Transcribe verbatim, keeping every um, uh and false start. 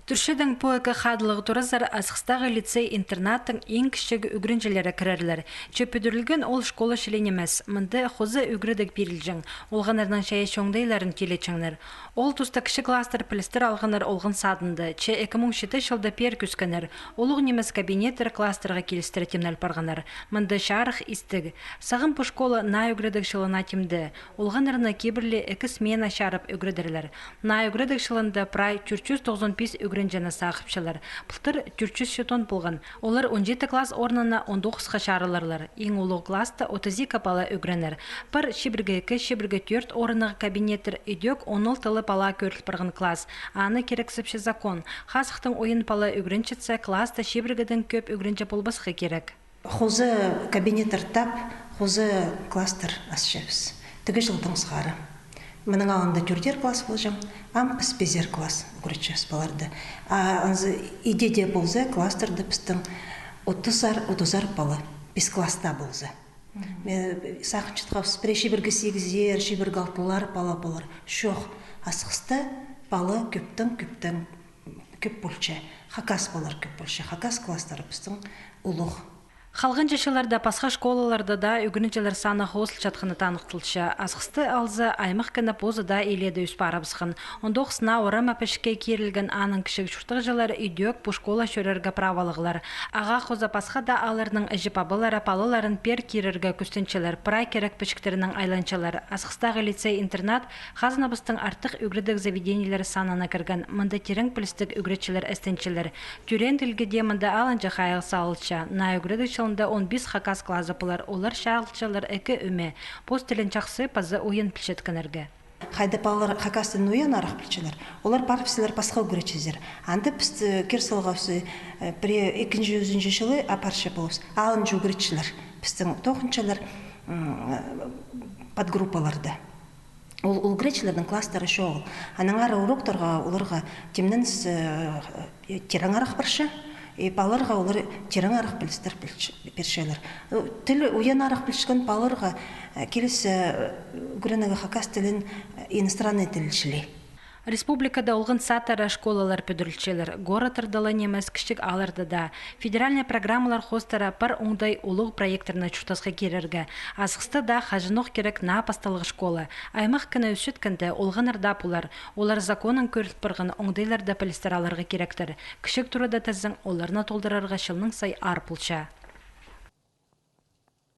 Тӱрчедең пу ікі хадылығ туразар Асхыстағы лицей-интернаттың иң кічіг ӱгренҷілері кірерлер. Че пӱдірілген ол школа чіли нимес. Мында хоза ӱгредіг пирілҷең. Олғаннарның чайаачы оңдайларын тилетчеңнер. Ол туста кічіг класстар пілістер алғаннар олған садында. Че ікі муң читі чылда пеер кӧскеннер. Улуғ нимес кабинеттер класстарға килістіре тимнел парғаннар. Мында чарых истіг. Сағам пу школа наа ӱгредіг чылына тимде. Олғаннарны кибірлі ікі смена чарып ӱгредерлер. Наа ӱгредіг чылында прай тӧрт чӱс тоғызон пис ӱгренҷіні сағыпчалар. Пылтыр тӧрт чӱс читон полған. Олар он читі класс орнына он тоғысха чарыларлар. Иң улуғ класста отыс ікі пала ӱгренер. Пар чибіргі ікі, чибіргі тӧрт орындағы кабинеттер, идӧк он алтылы пала кӧріл парған класс. Аны кирексіпче закон. Хазахтың ойын пала ӱгренчетсе, класста чибіргідең кӧп ӱгренҷі полбасха кирек. Хоза кабинеттер тап, хоза класстар асчабыс. Тігі чылдаң сығара. Мының алнында тӧртер класс полҷаң, ам піс пизер класс ӱгретчебіс паларды. А анзы иди дее полза, класстарда пістің отызар, отызар пала, пис класста полза. Мгм. Ме-, сағынчатхабыс, пірее чибіргі сигізер, чибіргі алтылар пала полар. Чох, Асхыста пала кӧптең, кӧптең кӧп полча. Хакас палалар кӧп полча. Хакас класстары пістің улуғ. Халғанҷы чылларда пасха школаларда даа ӱгренҷілер саны хозылчатханы таныхталча. Асхысты алза, аймах кіні позы даа илееде ӧс парыбысхан. Он тоғыс наа орама пічікке кирілген, аның кічіг чуртағҷылары идӧк пу школа чӧрерге правалығлар. Ағаа хоза пасха даа аалларның іҷе-пабалары палаларын пеер кирерге кӱстенчелер, прай кирек пічіктерінең айланчалар. Асхыстағы лицей-интернат хазынабыстың артых ӱгредіг заведениелері санына кірген. Мында тирең пілістіг ӱгретчілер істенчелер. Тӧреен тілге дее мында алынҷа хайығ салылча. Наа ӱгредіг чылында он пис хакас клазы полар, олар чарылчалар ікі ӧме: пос тілін чахсы паза уян пілчеткеннерге. Хайда палалар хакас тілін уяннарах пілчелер, олар парыбысчалар пасха ӱгретчізер. Анда пісті кир салғабыс, э, пірее ікінҷі, ӱзінҷі чылы апарча полыбыс. Алынҷа ӱгретчілер пістің тоғынчалар, м, подгруппаларда. Ол, ол ӱгретчілернің класстары чоғыл. Аннаңар уроктарға оларға тимненіс, э, тирең арах парча, и палаларға олар тирең арах пілістер пілч-, пирчелер. Э, тіл уян арах пілчеткен палаларға, э, киліссе, э, ӱгренерге хакас тілін, э, иностранный тіл чіли. Республикада олған садтара школалар пӱдірілчелер. Городтарда ла нимес, кічіг аалларда даа. Федеральный программалар хоостыра пар оңдай улуғ проекттерні чуртасха кирерге. Асхыста даа хаҷанох кирек наа пасталығ школа. Аймах кіні ӧсчеткенде, олғаннар даа полар. Олар законнаң кӧріл парған оңдайларда пілістер аларға киректер. Кічіг турада тізең, оларны толдырарға чылнаң сай аар полча.